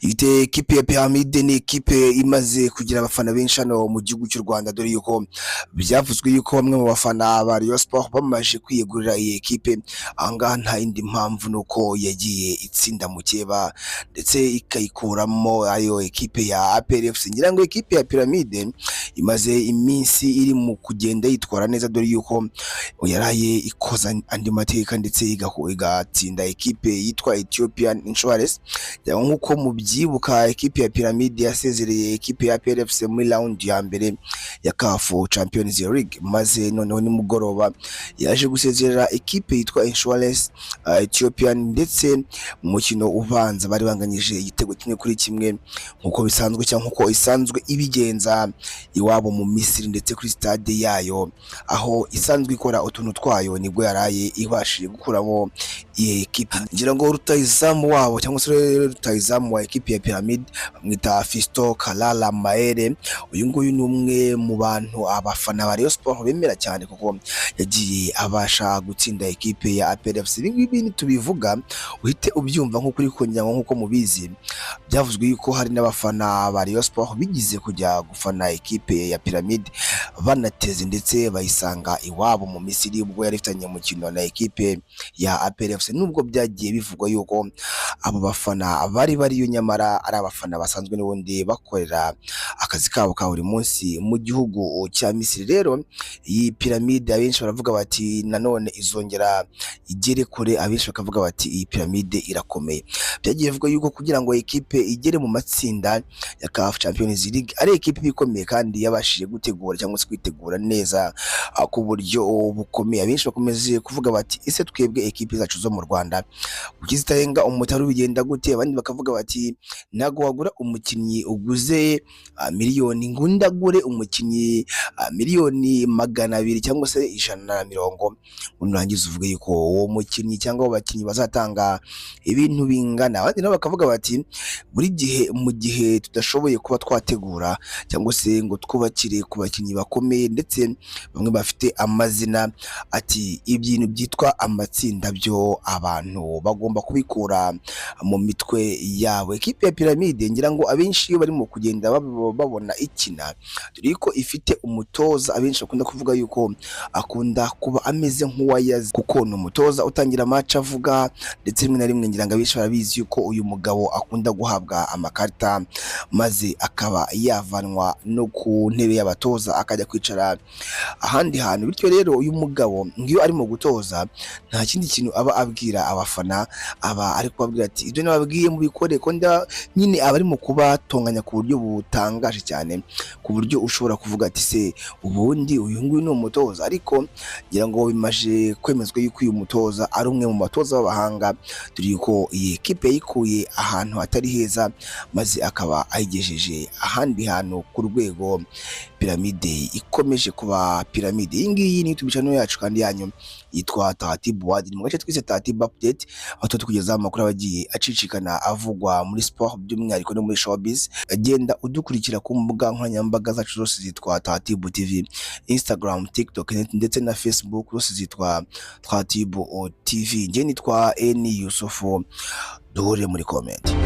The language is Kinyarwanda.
Ifite ekipe ya Pyramide, ni ekipe imaze kugira abafana benshi hano mu gihugu cy'u Rwanda, dore yuko byavuzwe yuko bamwe mu bafana ba Rayon Sport bamaze kwiyegurira iyi ekipe. Ahangaha nta yindi mpamvu, ni uko yagiye itsinda mukeba ndetse ikayikuramo, ariyo ekipe ya APR FC. Ngira ngo ekipe ya Pyramide imaze iminsi iri mu kugenda yitwara neza, dore yuko yaraye ikoza andi mateka ndetse igatsinda ekipe yitwa Ethiopian Insurance. Nk'uko mubyibuka, ekipe ya Pyramide yasezereye ekipe ya APR FC muri round ya mbere ya CAF Champions League, maze noneho nimugoroba yaje gusezerera ekipe yitwa Insurance Ethiopian, ndetse mu mukino ubanza bari banganyije igitego 1-1 nk'uko bisanzwe cyangwa nk'uko isanzwe ibigenza iwabo mu Misiri, ndetse kuri stade yayo aho isanzwe ikora utuntu twayo, nibwo yaraye ibashije gukuramo iyi ekipe. Ngira ngo rutayizamu wabo cyangwa se rutayizamu wa ekipe ya Pyramid bamwita Fisto Kalala Maere. Uyu nguyu ni umwe mu bantu abafana ba Rayon Sport bemera cyane, kuko yagiye abasha gutsinda ekipe ya APR FC. Ibi ngibi nitubivuga uhite ubyumva nk'uko uri kongera, nk'uko mubizi, byavuzwe yuko hari n'abafana ba Rayon Sport bigize kujya gufana ekipe ya Pyramid, banateze ndetse bayisanga iwabo mu Misiri ubwo yari ifitanye umukino na ekipe ya APR FC. Nubwo byagiye bivugwa yuko abo bafana bari bariyo, nyamara ari abafana basanzwe n'ubundi bakorera akazi kabo ka buri munsi mu gihugu cya Misiri. Rero iyi Pyramide abenshi baravuga bati nanone izongera igere kure, abenshi bakavuga bati iyi Pyramide irakomeye. Byagiye bivugwa yuko kugira ngo ekipe igere mu matsinda ya CAF Champions League ari ekipe ikomeye kandi yabashije gutegura cyangwa se kwitegura neza ku buryo bukomeye. Abenshi bakomeje kuvuga bati: "Ese twebwe ekipe zacu zo mu Rwanda kuki zitarenga umutaru, bigenda gute?" Abandi bakavuga bati: "Ntabwo wagura umukinnyi uguze miliyoni ngo ndagure umukinnyi miliyoni 200 cyangwa se 150 ngo nurangiza uvuge yuko uwo mukinnyi cyangwa abo bakinnyi bazatanga ibintu bingana." Abandi nabo bakavuga bati: "Buri gihe mu gihe tudashoboye kuba twategura cyangwa se ngo twubakire ku bakinnyi bakomeye ndetse bamwe bafite amazina," ati ibintu byitwa amatsinda byo abantu bagomba kubikura mu mitwe yabo. Ekipe ya Pyramide, ngira ngo abenshi iyo barimo kugenda babona ikina, dore ko ifite umutoza abenshi bakunda kuvuga yuko akunda kuba ameze nk'uwayaze, kuko ni umutoza utangira match avuga, ndetse rimwe na rimwe ngira ngo abenshi barabizi yuko uyu mugabo akunda guhabwa amakarita maze akaba yavanwa no ku ntebe y'abatoza akajya kwicara ahandi hantu. Bityo rero uyu mugabo ngiyo arimo gutoza nta kindi kintu aba abwira abafana, aba ari kubabwira ati: "Ibyo nababwiye mubikore," ko nyine aba arimo kubatonganya ku buryo butangaje cyane, ku buryo ushobora kuvuga ati: "Se ubundi uyu nguyu ni umutoza?" Ariko ngira ngo bimaze kwemezwa yuko uyu mutoza ari umwe mu batoza b'abahanga, dore yuko iyi ekipe yayikuye ahantu hatari heza maze akaba ayigejeje ahandi hantu ku rwego Piramide ikomeje kuba piramide. Iyi ngiyi ni YouTube channel yacu kandi yanyu yitwa Taratibu Wadi, ni mu gace twise Taratibu Update, aho tuba tukugezaho amakuru aba agiye acicikana avugwa muri sport, by'umwihariko no muri showbiz. Genda udukurikira ku mbuga nkoranyambaga zacu zose zitwa Taratibu TV, Instagram, TikTok ndetse na Facebook, zose zitwa Taratibu TV. Njye nitwa Eni Yusufu, duhurire muri comment.